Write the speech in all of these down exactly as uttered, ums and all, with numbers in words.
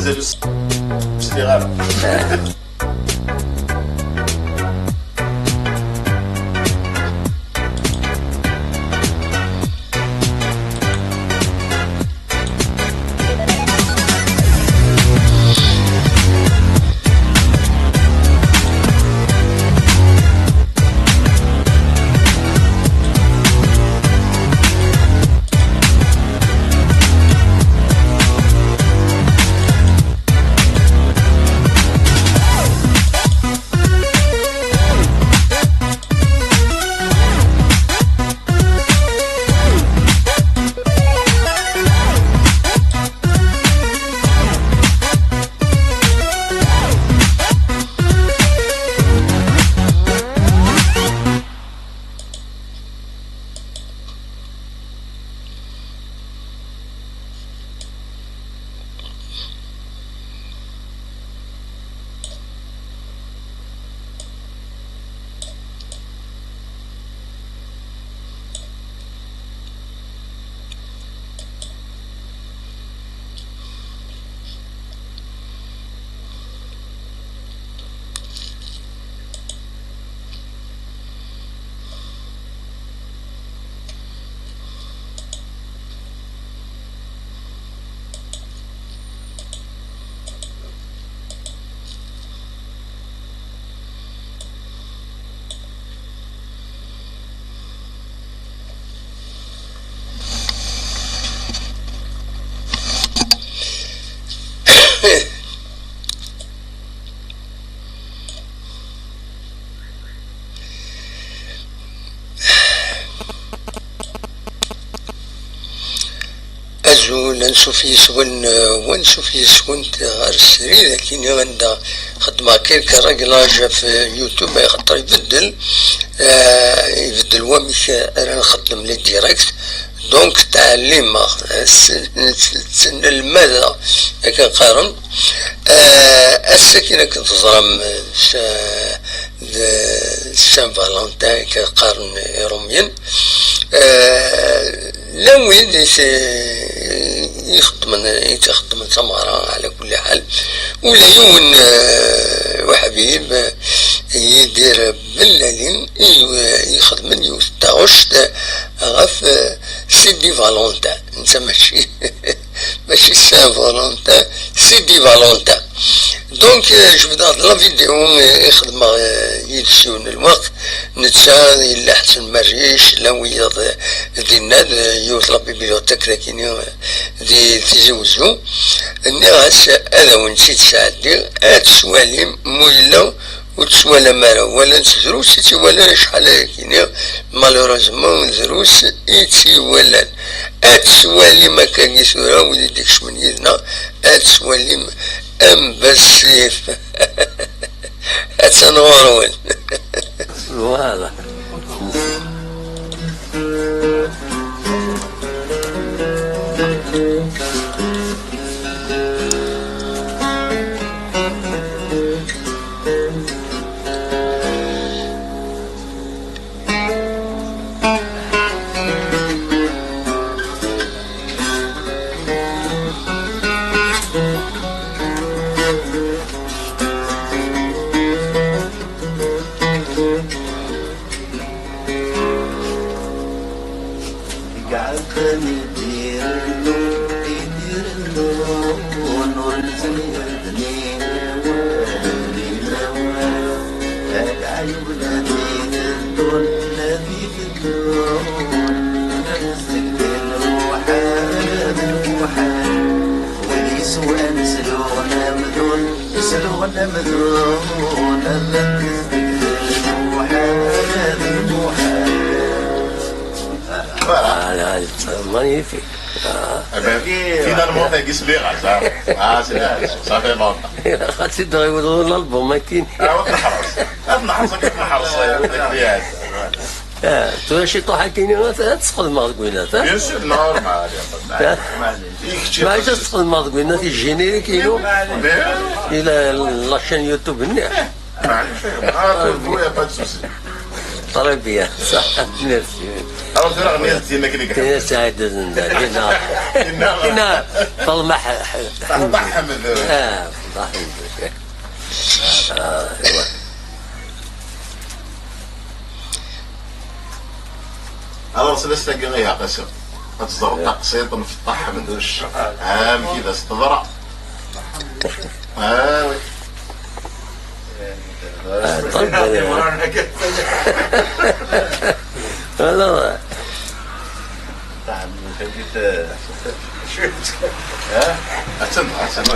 Sliɣ ara. Azul, ansuf yes-wen, eh, wansuf yes-went ɣer srid akini anda xeddmeɣ quelques réglages ɣef YouTube, axaṭer ibeddel, eh, ibeddel wamek ara nxeddem les directs. Donc, ttɛellimeɣ, s-, s-, ttnelmadeɣ, akken qqaren. Eh, ass-a, akken akken teẓram, eh, s-, d Saint Valentin, akken qqaren Iṛumyen. Eh, llan wid i t-, i ixeddmen, i tt-ixeddmen tameɣra, ɛla kulli ḥal. Ula yiwen, eh, uḥbib, eh, Yidir Bellali, i, i ixedmen yiwet n taɣect ɣef, eh, Sidi Valentin. Netta mačči, mačči Saint Valentin, Sidi Valentin. Donc, euh, jebdeɣ-d la vidéo, euh, i xedmeɣ, euh, yid-s yiwen n lweqt. Netta yella Ḥsen Merric, llan wiyaḍ, euh, dinna, d yiwet la bibliothèque dagini, euh, di Tizi Wezzu. Nniɣ-as ad awen-tt-id-sɛeddiɣ, ad tt-twalim, mu yella ur tt-twalam ara, walan-tt drus i tt-iwalan acḥal ayakini, malheureusement drus i tt-iwalan. Ad tt-twalim akkagi tura, wid i d-ikecmen yid-neɣ, ad tt-twalim am Basif. Attan ɣur-wen. Voilà. Iɛeqqen i d-irennu, i d-irennu, ur nezmir d niwal, d niwal. Ad ɛyubna d iteddun, d iteddun. Segden lmuḥal, lmuḥal. Win yeswan sluɣen amdun, sluɣen amdun. Rran-t deg lmuḥal, lmuḥal. Voilà. Ah, là, c'est magnifique. Ah. Eh ben, finalement, tagi sliɣ-as, ah. Ah, c'est bien, ça fait longtemps. Ilaq ad tt-id-tɣiwleḍ l'album akkin. Ah, ad neḥreṣ. Ad neḥreṣ akken neḥreṣ, eh, takbiat. Ah, tura ciṭuḥ akkin, ad, ad tesxedmeḍ deg winat, ah? Bien sûr, normal, y a pas de problème. Ah. Maɛlic ad tesxedmeḍ deg winat, générique-inu. Bien. Ila la chaîne YouTube-nni. Maɛlic, ah, pour vous, y a pas de souci. Très bien, ça. Merci. Alors, tura ɣniɣ-d tin akken i iḥemmel. Tin a Saɛid Uzendal, ina. Ina. Ina, Falma Ḥ-, Ḥ-, Falma Ḥmed. Ah, Falma Ḥmed. Ah, ouais. Alors, s last-agi, ihi, Qasi, ad teẓreḍ taqsiṭ n Feṭṭa Ḥemduc. Amek i d as-teḍra? Ah, oui. Ah, ṭṭal. Alors. Attendu, attendu.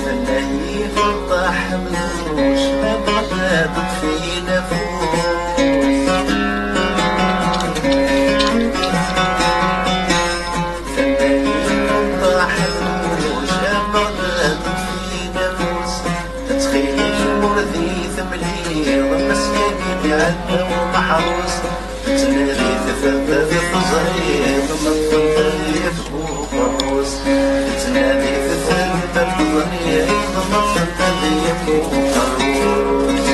Tenna-yi Feṭṭa Ḥemduc, ma tebɣiḍ ad ṭṭfin afus. Tenna-yi Feṭṭa Ḥemduc, ma tebɣiḍ ad ṭṭfin afus. Ttxil-k, ur d iyi-temliḍ, ma s-yagi d-iɛedda umeḥrus. Ttnadi tfenda di teẓrigt, ma ṭṭfent ad yaf uqerrus. Ttnadi tfenda di teẓrigt, ma ṭṭfent ad yaf uqerrus.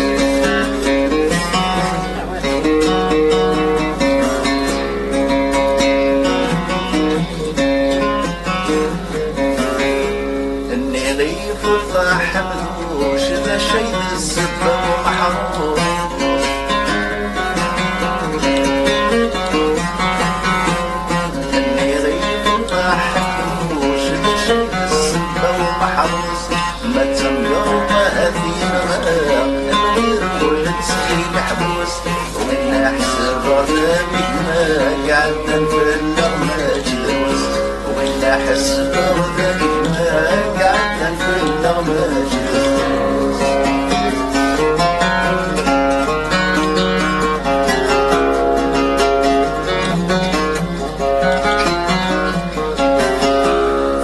Nniɣ i Feṭṭa Ḥemduc, d acu ay d ssebba umeḥrus? Nniɣ i Feṭṭa Ḥemduc, d acu ay d ssebba umeḥrus? Ma d tamgerḍt ahat yenɣa, amɣir ur nettili ḥbus. Winna ḥesbeɣ d amigma, iɛeddan fell-aɣ mačči drus. Winna ḥesbeɣ d amigma, iɛeddan fell-aɣ mačči drus.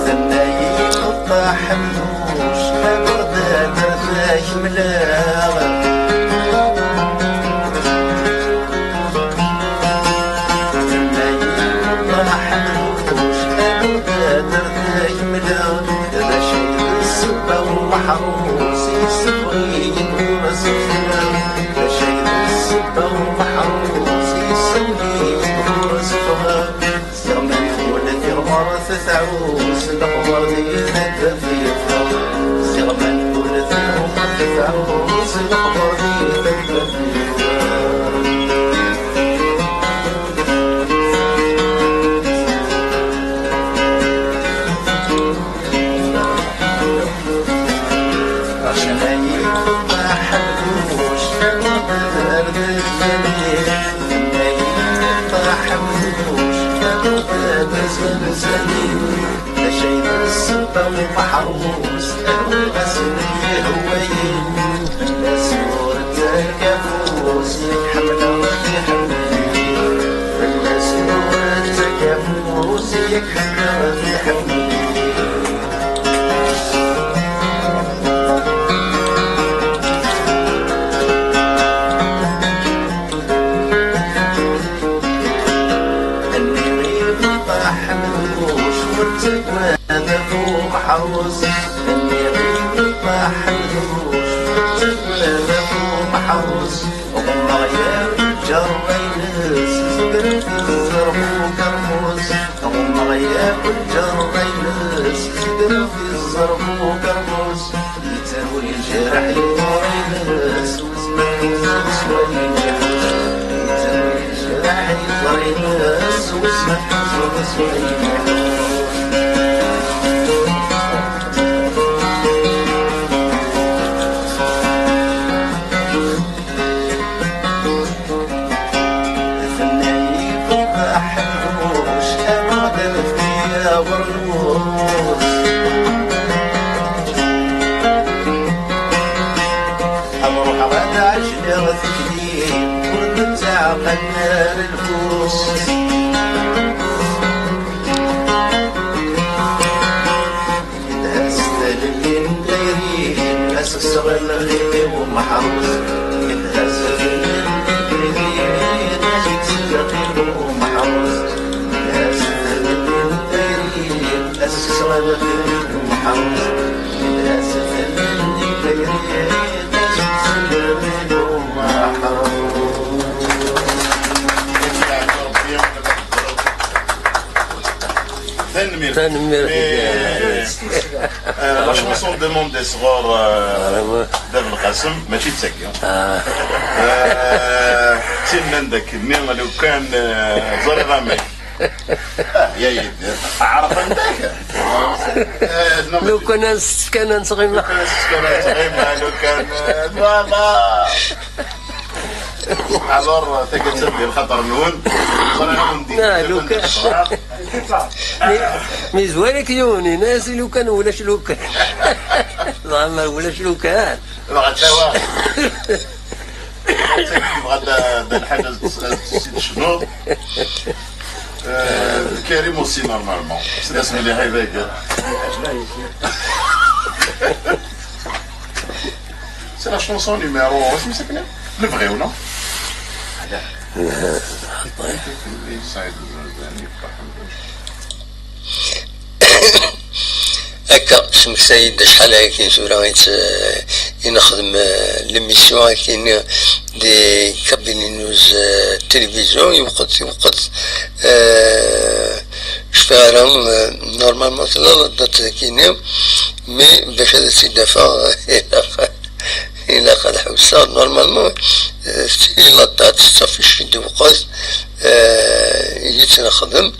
Tenna-yi Feṭṭa Ḥemduc, aberdan ar tak-mleɣ. Tenna-yi Feṭṭa Ḥemduc, aberdan ar tak-mleɣ. D acu ay d ssebba umeḥrus, yessebɣi-yi-d ɣur-s fell-aɣ? D acu ay d ssebba umeḥrus, yessebɣi-yi-d ɣur-s fell-aɣ? Ziɣ ma nḥul tiɣmert tɛus, lexbar di taddart yeffeɣ. Ziɣ ma nḥul tiɣmert tɛus, lexbar di taddart yeffeɣ. Aḥemduc, aḥemduc, aḥemduc. Acu ay d ssebba umeḥrus, awi-as-d yehwayen. Fell-as ur ttak afus, yak ḥemmleɣ ad iḥemmel. Fell-as ur ttak afus, yak ḥemmleɣ ad iḥemmel. Nniɣ i Feṭṭa Ḥemduc, ur ttagad a bu Meḥrus. Nniɣ i Feṭṭa Ḥemduc, ur ttagad a bu Meḥrus. Ɣummeɣ yakk lǧerra-ines, zegret ẓẓerb ukermus. Ɣummeɣ yakk lǧerra-ines, zegret ẓẓerb ukermus. Yettawi lejraḥ i ḍar-ines, wezmer tewwet s wayen iḥus. Yettawi lejraḥ i ḍar-ines, wezmer tewwet s wayen iḥus. Ad ruḥeɣ ad ɛejleɣ tikli, ur nettaɛqal ara lfus. Yedha s tlelli n tayri, ad s-kkseɣ lxiq i umeḥrus. Yedha s tlelli n tayri, ad s-kkseɣ lxiq i umeḥrus. Yedha s tlelli n tayri, ad s-kkseɣ lxiq i umeḥrus. Yedha s tlelli n tayri, ad s-kkseɣ lxiq i umeḥrus. Tanemmirt. Tanemmirt. Mais, euh, la chanson demande sɣur, euh, Dda Belqasem, mačči d tagi. Euh, tin-nni d akken-nni, lukan, euh, ẓriɣ amek. Ah, ya Yidir, ɛerqent-ak. Euh, non, mais lukan ad s-tefkan ad nesɣima. Lukan ad s-tefkan ad nesɣima, lukan, euh, voilà. Alors, taggara-agi di lxaṭer-nwen, ẓriɣ ad wen-d-, ah, lukan. Mi, mi zwar-ik yiwen, ini-as i lukan ulac lukan. Zeɛma ulac lukan. Dɣa tawa. Tagi tebɣa da, da lḥaǧa ad s-, ad s-, ad s-tecnuḍ. Euh, Karim aussi, normalement. C'est la semaine, c'est la chanson numéro, c'est le vrai ou non? Akka, smektay-d acḥal ayagi tura i tt-, i nexdem, eh, l'émission ayagi di Kabylie News, eh, télévision, yewqet, yewqet, eh, cfiɣ ara, eh, normalement tella la date dagini, mais bac ad tt-id-afeɣ, ilaq ad ḥewseɣ, normalement, euh, tettili la date, ṣafi cci d-iwqet, euh, i tt-nexdem,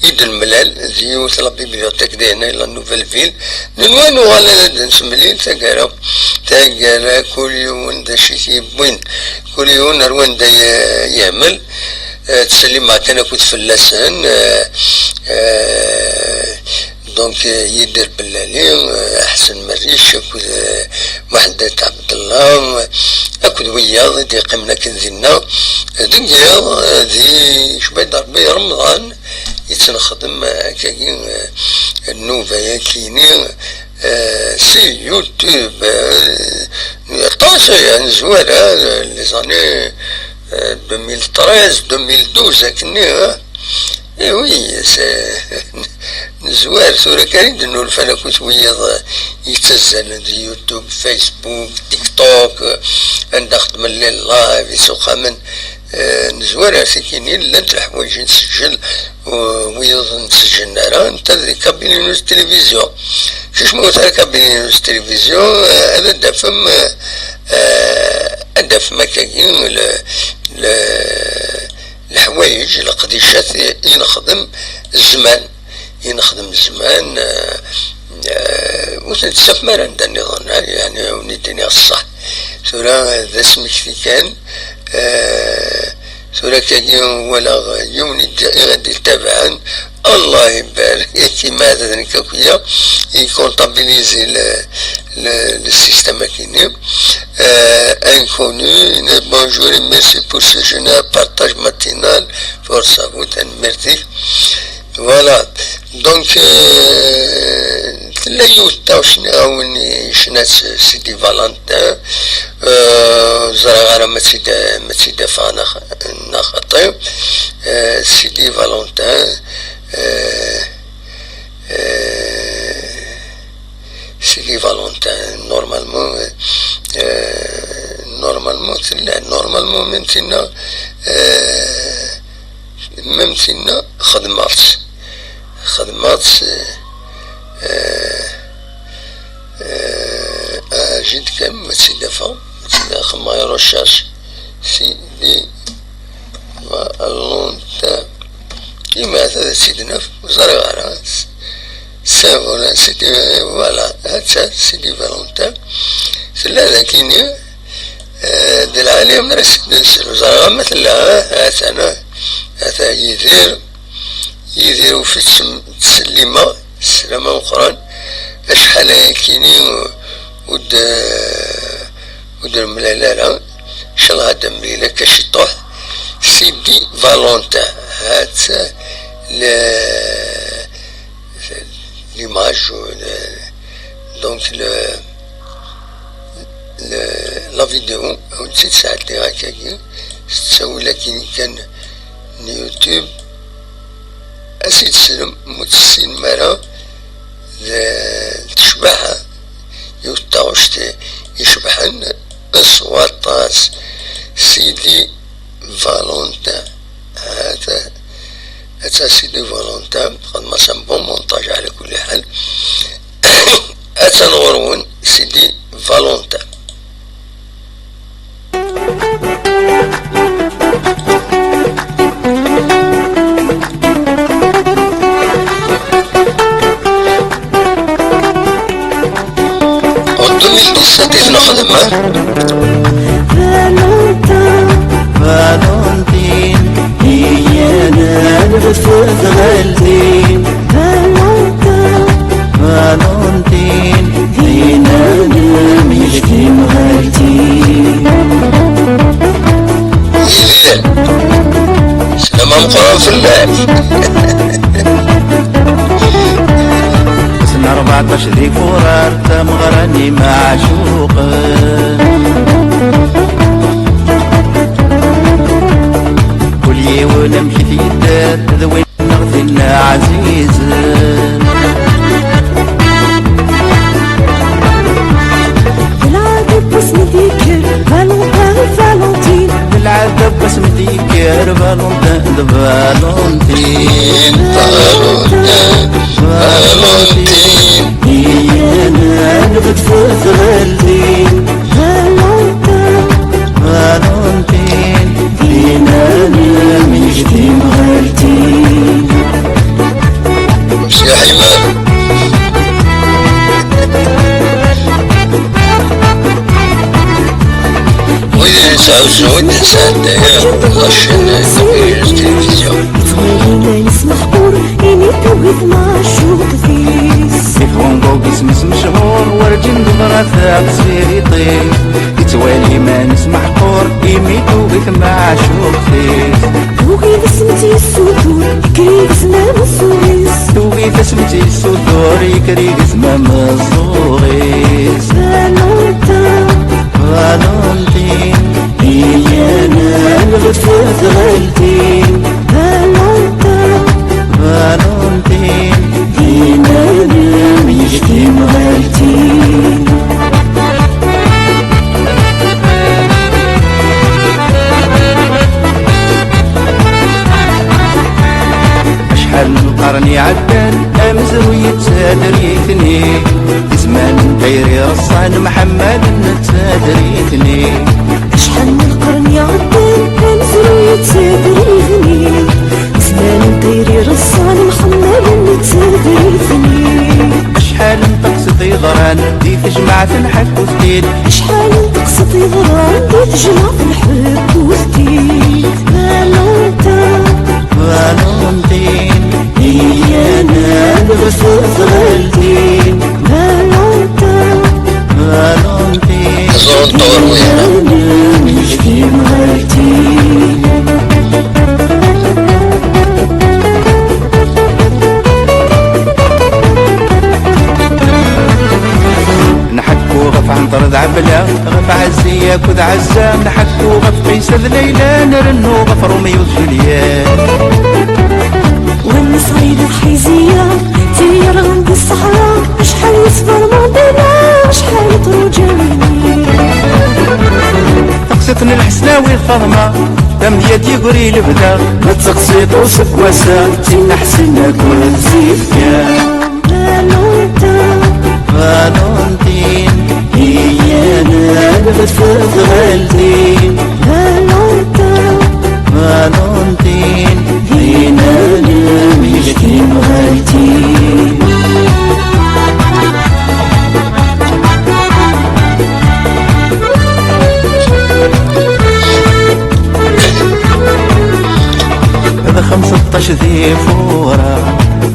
i d-nemlal, d yiwet la bibliothèque dayna, la Nouvelle Ville. Nenwa nuɣal ad d-nesemlil taggara, taggara, kul yiwen d acu i t-yewwin, kul yiwen ar wanda ye-, yehmel, euh, ttsellimeɣ kan akked fell-asen, euh, euh, Donc, euh, Yidir Bellali, euh, Ḥsen Merric, akked, euh, Muḥend At Ɛebdellah, euh, akked wiyaḍ i d-yeqqimen akken dinna. Deg yiḍ, euh, di Cbayd Rebbi Remḍan, i tt-nexdem, euh, akkagi, euh, nnuba-yakini, euh, si YouTube, euh, aṭas, euh, nezwar, euh, les années, euh, deux mille treize, deux mille douze, akkenni, euh, Eh oui, c'est, nezwar tura kan i d-nnulfan akked wiyaḍ yettazzalen di YouTube, Facebook, TikTok, anda xeddmen les live, isuqamen, eh, nezwar ar tikini, llant leḥwayeǧ i nseǧǧel, u wiyaḍ ur nseǧǧel ara, netta di Kabylie News Télévision. Kečč ma ur tara Kabylie News Télévision, eh, ad d-tafem, eh, eh, ad d-tafem akkagi, le, le, leḥwayeǧ, leqdicat i, i nexdem zzman, i nexdem zzman, eh, eh, ur ten-tessafem ara anda nniḍen, eh, yeɛni, ur d-iniɣ ṣṣeḥ. Tura, eh, d asmekti kan, eh, tura akkagi walaɣ yiwen i d-, i ɣ-d-ittabaɛen, Allah ibarek, imeɛdaden akk akya, i comptabiliser le, le, le système akini. Euh, inconnu, il dit bonjour et merci pour ce génial partage matinal. Force à vous, tanemmirt-ik. Voilà. Donc, euh, tella yiwet taɣect-nni i icna Sidi Valentin. Euh, ẓriɣ ara ma tt-id-, ma tt-id-afeɣ neɣ, neɣ xaṭi. Euh, Sidi Valentin. Euh, euh, Sidi Valentin, normalement, euh, euh, normalement, tella, normalement, même tinna, euh, même tinna, xedmeɣ-tt. Xedmeɣ-tt, euh, euh, euh, أجد كم ما تسيدفع، ما تسيدفع، ما يروشاش. Sidi Valentin. Ima hata d Sidi Naf, ur ẓriɣ ara. Saint Valentin, Sidi, voilà, hata Sidi Valentin. Tella dagini, eh, d lɛali ammer ad s-id-nsel, ur ẓriɣ ara ma tella, eh, hata, hata Yidir. Yidir Ufit, ttsellimeɣ sslam ameqqran. Acḥal ayakini ur d-, ur d-nemlal ara. Ncallah ad d-nemlil akka ciṭuḥ. Sidi Valentin, ha-tt le-, l'image, le-, donc le, le, la vidéo, ad tt-id-sɛeddiɣ akkagi, s ttawil akkin kan n YouTube. Ad tt-id-teslem, ma ur tessinem ara, d, d ccbaḥa, yiwet n taɣect icebḥen s waṭas. Sidi Valentin. Hata, hata Sidi Valentin, xedmeɣ-as un bon montage ɛla kulli ḥal. Atan ɣur-wen Sidi Valentin. En deux mille dix-sept i t-nexdem, ah. Valentin, Valentin, iyya ad nexdem tɣaltin. Valentin, Valentin, dina nemlek timɣaltin. Yidir, sslam ameqqran fell-ak. Ass n rbeɛṭac di furar, tameɣra n imeɛcuqen. Kul yiwen amek i t-yedder, d win neɣ tin ɛzizen. D lɛadab wasmi d-yekker Valentin d Valentine. D lɛadab wasmi d-yekker Valentin d Valentine. Valentin, Valentin, iyya ad nexdem tɣaltin. Valentin, Valentin, dina nemlek timɣaltin. Mecyaḥ iman. Wid yettɛuzzun sɛeddayen la chaîne Taqbaylit Télévision. Yettwali iman-is meḥqur imi tugi-t tmeɛcuqt-is. Di tɣunga-s isem-is mechuṛ, werǧin teḍra taqsiṭ-is. Yettwali iman-is meḥqur imi tugi-t tmeɛcuqt-is. Tugi-t asmi tt-yessutur, yekker-it ameẓẓuɣ-is. Tugi-t asmi tt-yessutur, yekker-it ameẓẓuɣ-is. Valentin, Valentin, iyya ad nexdem tɣaltin. Valentin, Valentin, dina nemlek timɣaltin. Acḥal n lqern iɛeddan, amezruy yettader-iten-id. Di zzman n tayri reṣṣan, mḥemmalen nettader-iten-id. Acḥal n lqern iɛeddan, amezruy yettader-iten-id. Di zzman n tayri reṣṣan, mḥemmalen nettader-iten-id. Acḥal n teqsiṭ yeḍran di tejmaɛt n Ḥakut-id. Acḥal n teqsiṭ yeḍran di tejmaɛt n Ḥakut-id. Valentin, Valentin, iyya ad nexdem tɣaltin. Valentin, Valentin, ẓur ṭur win. Iyya ad nemlek timɣaltin. Nḥekku ɣef Ɛenṭer d Ɛebla, ɣef Ɛezzi akked Ɛezza, nḥekku ɣef Qaysa d Layla, nrennu ɣef Romeo d Juliet. Wannes ɣilet ḥiziya, tiyerɣen di ṣṣeḥra, acḥal yesber Mandela, acḥal truǧa. Taqsiṭ n Lḥesnawi d Faḍma, tamedya d yegri lebda. Ma d taqsiṭ useggas-a, tin ḥsen akked zifka. Valentin, Valentin, iyya ad nexdem tɣaltin. Valentin, Valentin, dina nemlek timɣaltin. Ad xemseḍ Acu d ifura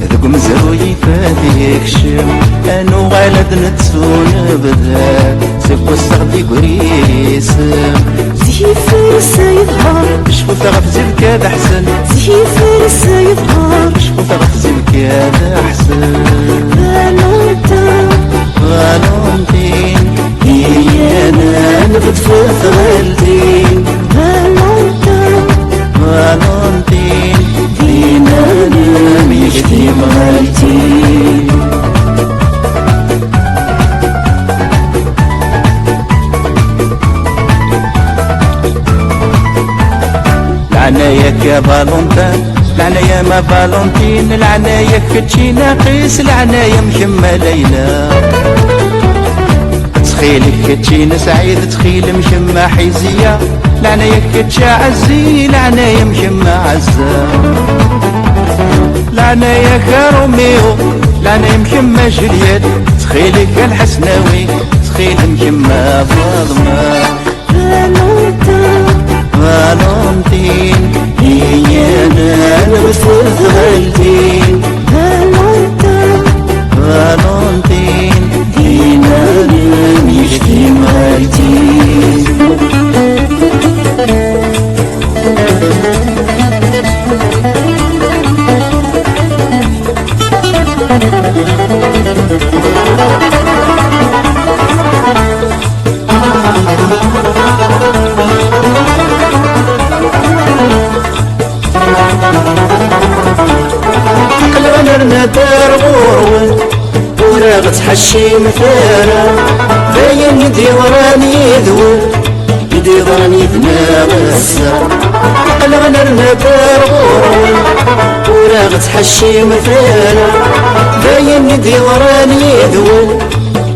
deg umezruy ifat yekcem, ad nuɣal ad nettu nebder seg wassaɣ d igrisem. Zik ifres ay ḍher, cfut ɣef zibk ad ḥsen. Zik ifres ay ḍher, cfut ɣef zibk ad ḥsen. Valentin, Valentin, iyana nbedd f tɣaltin. Valentin, Valentin, dina nemyek timɣaltin. Leɛnaya-k a Valentin, leɛnaya-m a Valentin, leɛnaya-k kečči naqis, leɛnaya-m kemm a Layla. Ttxil-k kečči n Sɛid, ttxil-m kemm a Ḥiziya, leɛnaya-k kečč a Ɛezzi, leɛnaya-m kemm a Ɛezza. Leɛnaya-k a Romeo, leɛnaya-m kemm a Juliet, ttxil-k a Lḥesnawi, ttxil-m kemm a Faḍma. Valentin, Valentin, iyana nbedd f tɣaltin. Valentin, Valentin, dina nemyek timɣaltin. Aql-aɣ nerna-d ar ɣur-wen, ur aɣ-ttḥeccimet ara, d ayen i d-yeḍran yid-wen, i d-yeḍran yid-neɣ ass-a. Aql-aɣ nerna-d ar ɣur-wen, ur aɣ-ttḥeccimet ara, d ayen i d-yeḍran yid-wen,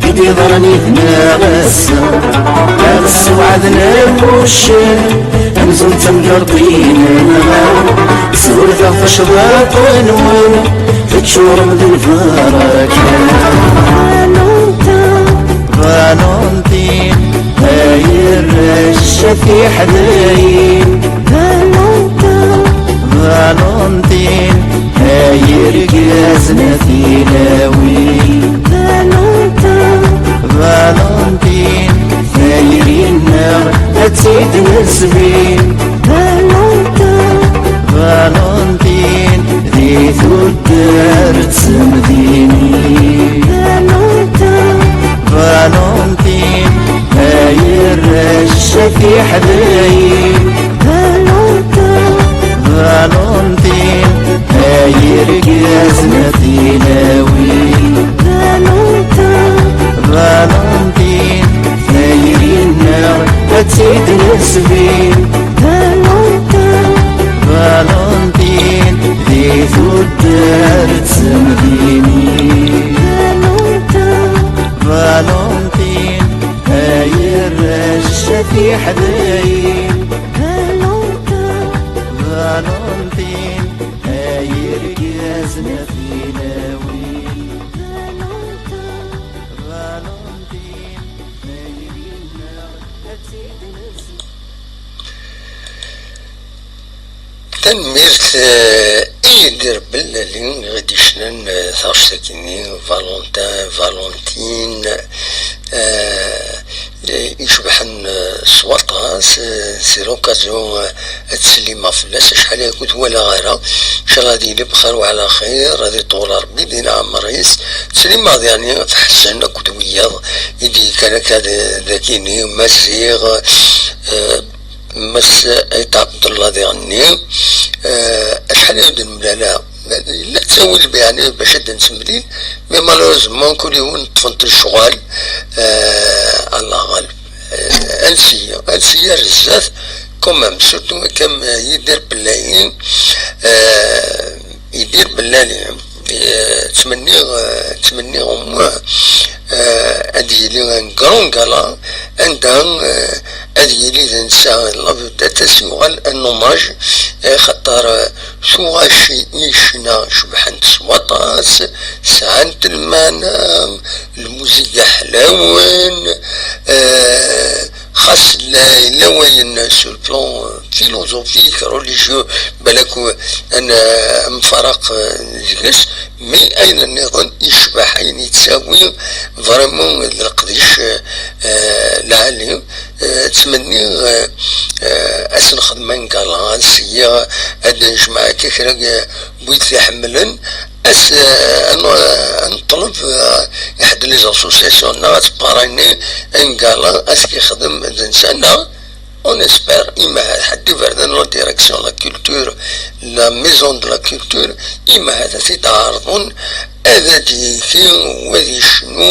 i d-yeḍran yid-neɣ ass-a. Ad ssewɛden am uccen, amzun d tamgerḍin-nneɣ, sburteɣ tacḍaṭ-nwen, teččurem d lbaraka. Valentin, ay arrac a tiḥdayin. Valentin, Valentin, ay irgazen a tilawin. Valentin, Valentin, tayri-nneɣ ad tt-id-nesbin. Valentin, Valentin, di tuddar d temdinin. Valentin, Valentin, ay arrac a tiḥdayin. Valentin, Valentin, ay irgazen a tilawin. Valentin, Valentin, tayri-nneɣ ad tt-id-nesbin. Valentin, Valentin, di tuddar d temdinin. Valentin, Valentin, ay arrac a tiḥdayin. Valentin, Valentin, ay irgazen a tilawin. Valentin, Valentin, ay dinna ad tt-id-nesbin. Tanemmirt, eh, i Yidir Bellali i ɣ-d-yecnan, eh, taɣect-agi-nni, Valentin, Valentine, eh, eh, icebḥen, eh, s waṭas, eh, c'est l'occasion, eh, ad ttsellimeɣ fell-as, acḥal aya ur t-walaɣ ara. Ncallah ad yili bxir wa ɛla xir, ad iṭewwel Rebbi di leɛmer-is. Ttsellimeɣ diɣen ɣef Ḥsen akked wiyaḍ i d-yekkan akka d, dagini, Maziɣ, eh, Mass Ayt Ɛebdellah diɣenni, eh, acḥal ay d-nemlala, yella ttawil yeɛni bac ad d-nettemlil, mais malheureusement kul yiwen ṭṭfen-t lecɣal, eh, Allah ɣaleb. Eh, ansi, ansi ar zdat, quand même, surtout comme, eh, Yidir Bellayi, eh, Yidir Bellali, eh, ttmenniɣ, eh, ttmenniɣ au moins, eh, ad yili un grand gala, anda, eh, ad yili d netta la vedette, ad s-yuɣal un hommage, eh, xaṭer, eh, tuɣac i ccna cebḥent s waṭas, sɛant lmeɛna, lmuziga ḥlawen, eh, Ɣas la, yella wayen sur le plan, euh, philosophique, religieux, balak, euh, ad n-, ad nfaraq, euh, deg-s, mais ayen nniḍen yecbeḥ, ayen yettawi vraiment d leqdic, euh, euh, lɛali. Euh, ttmenniɣ, euh, euh, ad s-nexdem un gala, ad syiɣ, ad d-nejmeɛ akka kra, euh, n wid t-iḥemmlen, ad s-, euh, ad n-, ad neṭleb, euh, i ḥedd les associations-nneɣ ad tparrainer un gala, ad t-yexdem d netta, neɣ on espère, imahat ḥedd iberdan la direction de la culture, la maison de la culture, imahat ad t-id-ɛerḍen, ad d-yeki, ad yecnu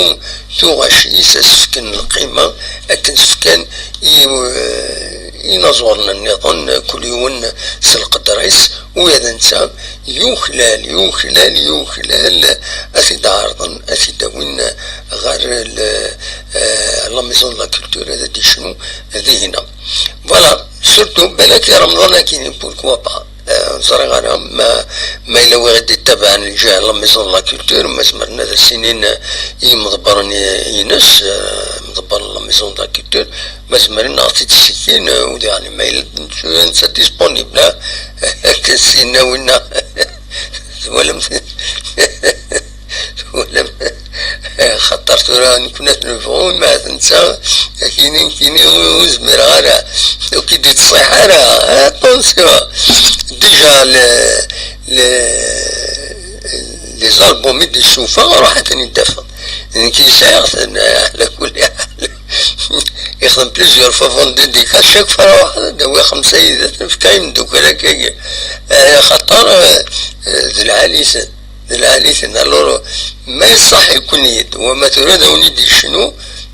tuɣac-is, ad s-fken lqima akken s-fkan i, euh, inaẓuren nniḍen, kul yiwen s lqedra-is, ula d netta yuklal, yuklal, yuklal ad t-id-ɛerḍen, ad t-id-awin ɣer le, euh, la maison de la culture, ad d-yecnu dihin. Voilà, surtout balak i Remḍan akkin, pourquoi pas. Euh, ur ẓriɣ ara ma, ma yella wi ɣ-d-ittabaɛen lǧiha la maison de la culture, ma zemren ad as-inin i yimḍebbren i-, ines, euh, imḍebbren la maison de la culture, ma zemren ad ɣ-t-id-ssikkin, euh, u diɣen ma yella d-, netta disponible, ah, akken s-yenna winna. Twalam? Twalam? Xaṭer tura nekni ad t-nebɣu, ma d netta, akini, nekini ur zmireɣ ara, ur k-id-ittṣiḥ ara. Attention, déjà le, le, les albums i d-yessuffeɣ, ruḥ ad ten-id-tafeḍ. Nekk i sɛiɣ-ten, ɛla kulli ḥal. Yexdem plusieurs fois vendredi, à chaque fois ruḥ ad d-awi xemsa yid-s, nefka i imeddukal akkagi. Eh, xaṭer, eh, d lɛali-ten. D lɛali-ten. Alors, ma iṣaḥ-iken-id, wama tura ad awen-id-yecnu,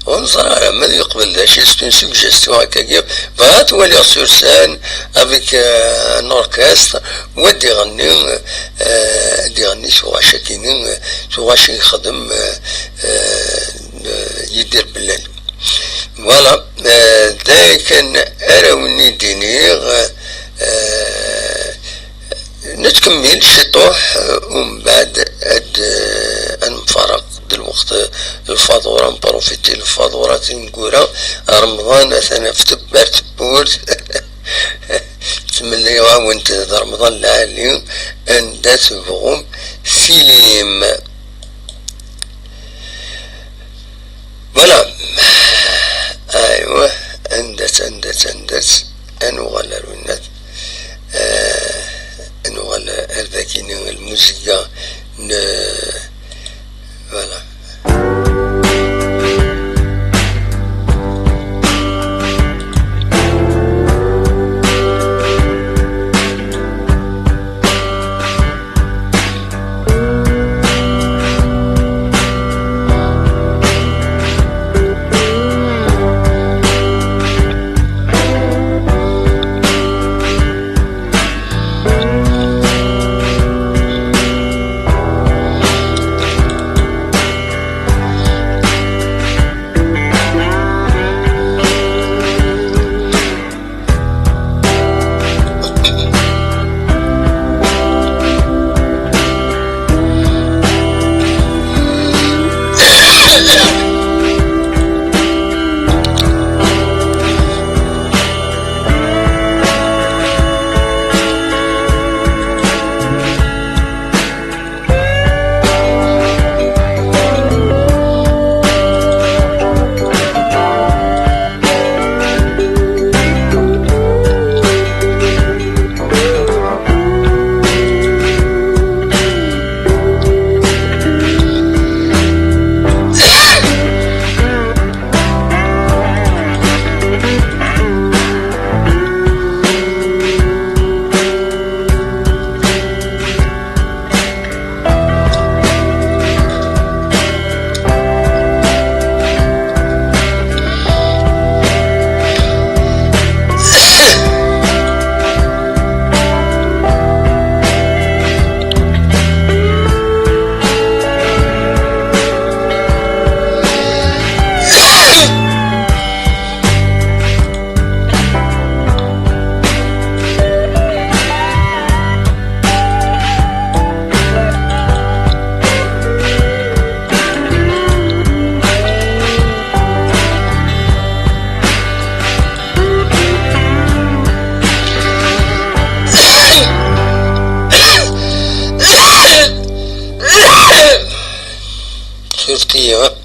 ur neẓri ara ma ad yeqbel d acu. C'est une suggestion akkagi. Bɣiɣ ad t-waliɣ sur scène avec, euh, un orchestre, u ad d-iɣenni, euh, ad d-iɣenni tuɣac-agi-nni, euh, tuɣac i yexdem, euh, euh, Yidir Bellal. Voilà, euh, d ayen kan ara wen-id-iniɣ, euh, Nettkemmil ciṭuḥ, eh, umbeɛd ad, eh, ad nemfaraq d lweqt, eh, lfaḍura, nprofiti lfaḍura tineggura, Remḍan atan ɣef tewwurt, tewwurt. Ttmenniɣ-awent d Remḍan lɛali, anda tebɣum tilim. Voilà. Aywa, anda-tt, anda-tt, anda-tt? Ad nuɣal ar winnat. Eh, ad nuɣal ar dakini, lmuzika n, voilà. iɣ-,